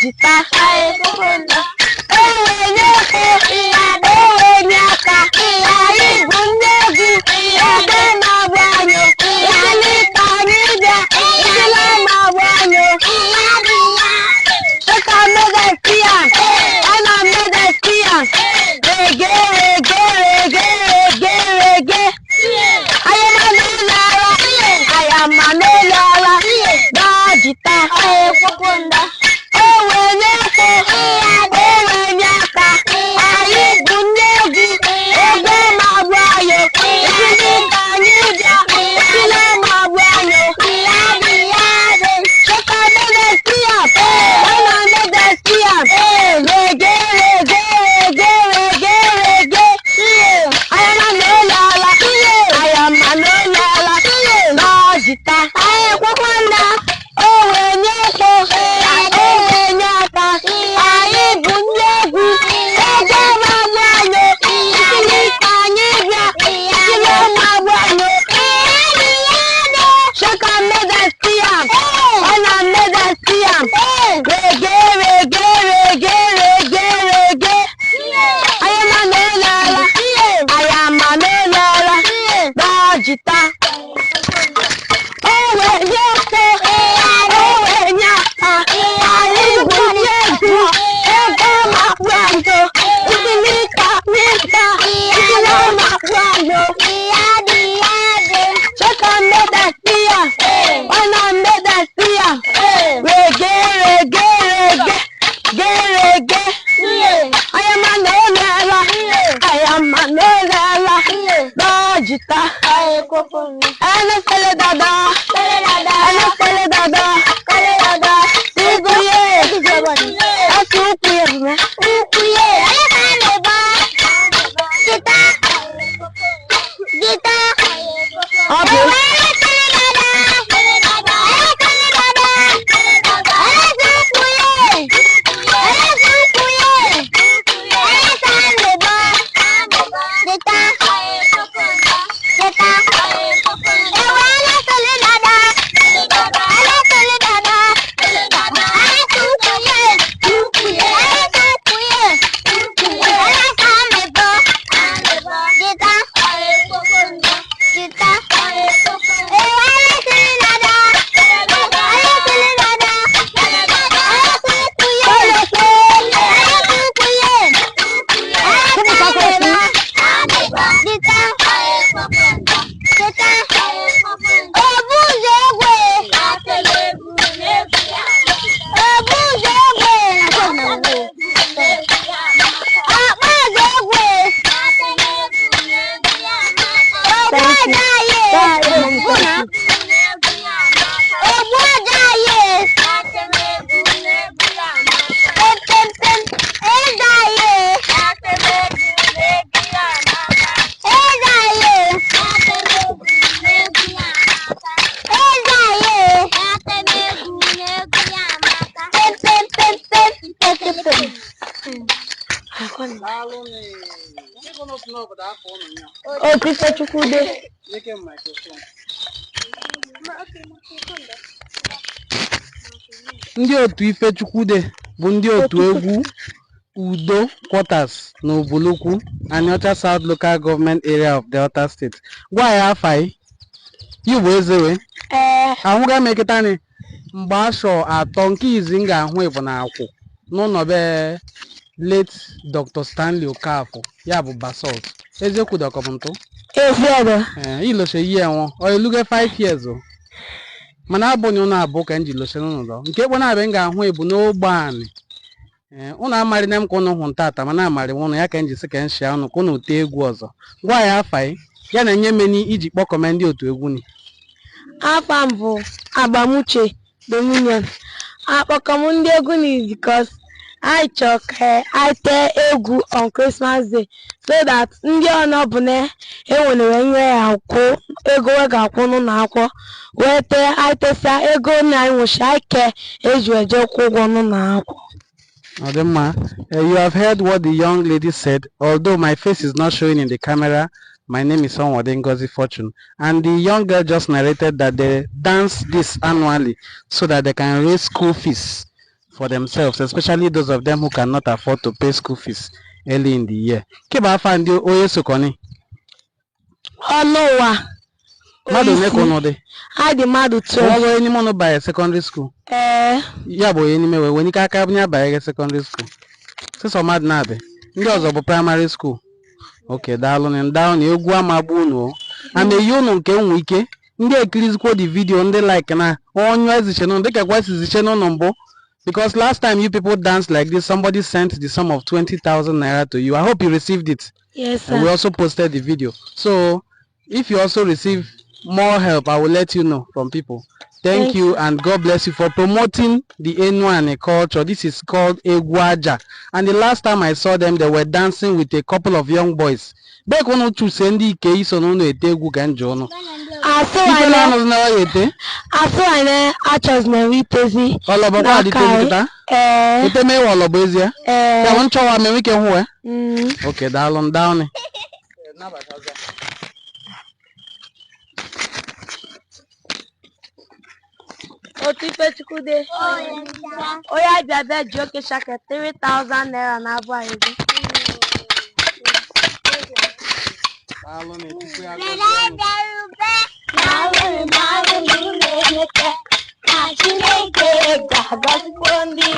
Jita. Enwenye ụkwụ, enwenye aka, anyị bụ ndị egwu, ebe na-agba anyị, ekele ka anyị bịa, ekele na-agba anyị. Dịka mmedesi ya, a na mmedesi ya, rege rege rege rege rege. Ayama n'ụlọ, ayama n'ụlọ, dọjita. Enwenye ụkwụ, enwenye aka, anyị bụ ndị egwu, egwu ma-agba anyị, ekele ka anyị bịa, ekele ma-agba anyị. Cheka mmedesi ya, a na mmedesi ya, rege rege rege rege rege. Ayama n'ụlọ, ayama n'ụlọ, dọjita. Enwenye ụkwụ, enwenye aka, anyị bụ ndị egwu, egwu ma-agba anyị, ekele ka anyị bịa, ekele ma-agba anyị. Cheka mmedesi ya, ọ na mmedesi ya, rege rege rege rege rege. Ayama n'ụlọ, ayama n'ụlọ, dọjita. Enwenye ụkwụ, enwenye aka, anyị bụ ndị egwu, egwu ma-agba anyị, ekele ka anyị bịa, ekele ma-agba anyị. Cheka mmedasi ya, ọ na mmedasi ya, rege rege rege ge rege. Ayama n'ụlọ, ayama n'ụlọ, dọjita. Ẹnufẹlẹ dada, ẹnufẹlẹ dada, Igoye, ẹsùn ukwu ya bụ mẹ. Ọ bụ Thank you. Otu Ifechukwude. Ndị otu Ifechukwude bụ ndị otu egwu Udo Quarters na Ubulu-Ukwu, Aniocha South Local Government Area of Delta State. Gwa ya afa ị. Yi bụ eze wee. Ee. Ahụga m eketani mgbe afọ 3 nke izi m ga-ahụ ịbụ na akwụ n'ụlọ be late Dr. Stanley Okafor, ya bụ Basalt. Eziokwu dọkọbụ ntụ. Ezi ọdọ. Ee, ilose ihe enwọ ọ elugo 5 years o. Mana abụghị ụnụ abụọ ka m ji lose n'ụlọ nke ekpe na-abịa m ga-ahụ ebu n'ogbe anị. Ee, ụnụ amarị na m ka ụnụ hụ ntata, mana amarị m ụnụ ya ka m ji sị ka m shịa ụnụ ka ụnụ tee egwu ọzọ. Gwa ya afa ị, ya na nye meni iji kpọkọme ndị otu egwu ni. Afa m bụ Agbamuche Dominion. Akpọkọ m ndị egwu ni because I chọ ka I tee egwu on Christmas Day so that ndị ọnọ bụ na enwere nwe ya akwụ ego we ga-akwụ n'ụlọ akwụkwọ wee tee anyị tesia ego na anyị nwụchi anyị ke eji eje kwụ ụgwọ n'ụlọ akwụkwọ. Ọ dị mma. You have heard what the young lady said. Although my face is not showing in the camera, my name is Onwade Ngozi Fortune. And the young girl just narrated that they dance this annually so that they can raise school fees for themselves, especially those of them who cannot afford to pay school fees early in the year. Keba afa ndị onye sokoni? Ọnụ ụwa. Mmadụ one ka ụnụ dị? Anyị dị mmadụ Nwa 12. bụ onye n'ime ụnụ banye secondary school? Ee. Ya bụ onye n'ime wee wenye ike aka ya banye secondary school. Sịsọ mmadụ na-abịa. Ndị ọzọ bụ primary school. Ok, daalụ na daalụ na egwu amagbu unu o. A na-eyi unu nke nwe ike. Ndị ekirizikwo the video, ndị like na onye eziche n'ụnụ dịka kwa si ziche n'ụnụ mbụ. Because last time you people danced like this, somebody sent the sum of 20,000 naira to you. I hope you received it. Yes, And we sir. also posted the video. So if you also receive more help, I will let you know from people. Thank Thank you and God bless you for promoting the Enuani culture. This is called Egwu Aja. And the last time I saw them, they were dancing with a couple of young boys. Bek unu chuse ndị ike iso n'ụlọ ete egwu ka njọ ụnụ. Asụ Ife anyị na-anọzi na ya ete. Asụ anyị achọzi na itezi. Ọlọbọkwa adịte N'aka nkịta. Ee. Ete mewe ọlọbọ ezie. Ee. Ya bụ nchọwa menwe ike hụ. Ok, daalụ, daalụ. Otu Ifechukwu dị. Onye abịa bịa ji oke shake 3000 naira na abụ anyị ego. Daalụ na Chukwu ya gọzie unu. Na Chineke ga-agọzikwa ndị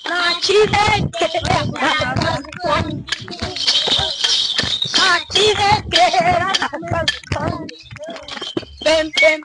na Chineke ga-agọzikwa ndị na Chineke ga-agọzikwa ndị pem pem.